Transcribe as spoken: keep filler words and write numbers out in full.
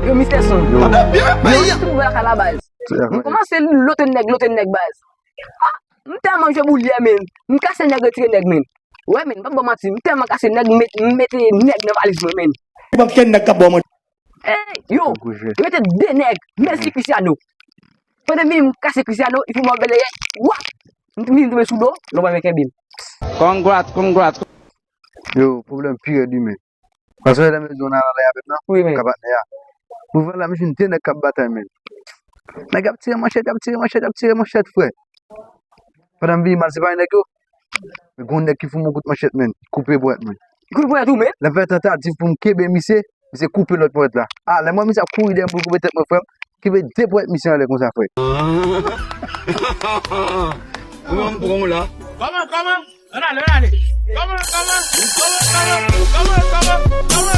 Yo, Mistè Son. Yo. Yo, tout bagay la baz. M kòmanse lote nèg, lote nèg baz. Ah, m tèlman jwe boulyè, men. M kase nèg, retire nèg, men. Wè, men, m p ap ba w manti, m tèlman kase nèg, m met, m mete nèg nan valiz mwen, men. Ou p ap kenn nèg k ap ba w manti. Ey, yo, m mete de nèg, mèsi Cristiano. Pandan m vini, m kase Cristiano, li fè m bèlè, wap! M vini, m tonbe sou do, lè w pa vle kenbe m. Congrats, congrats. Yo, pwoblèm pi rèd wi, men. Paske lè m di w nan lè avè m nan, wi, men. Ka patnè a. Pou vwala, m jwenn de nèg k ap batay, men. Nèg ap tire manchèt, ap tire manchèt, ap tire manchèt, frè. Pandan m vini mal, se pa yon nèg yo. Men gon nèg ki fout m yon kout manchèt, men. Koupe pwèt mwen. Koupe pwèt ou, men? Lè m fè tantativ pou m kenbe misye, misye koupe lòt pwèt la. Ah, lè m wè misye ap kouri dèyè m pou l koupe tèt mwen, frè m. Kenbe de pwèt misye anlè konsa, frè. Ou menm pran w la. Kòman, kòman? Ann ale, ann ale. Kòman, kòman? Kòman, kòman? Kòman, kòman? Kòman?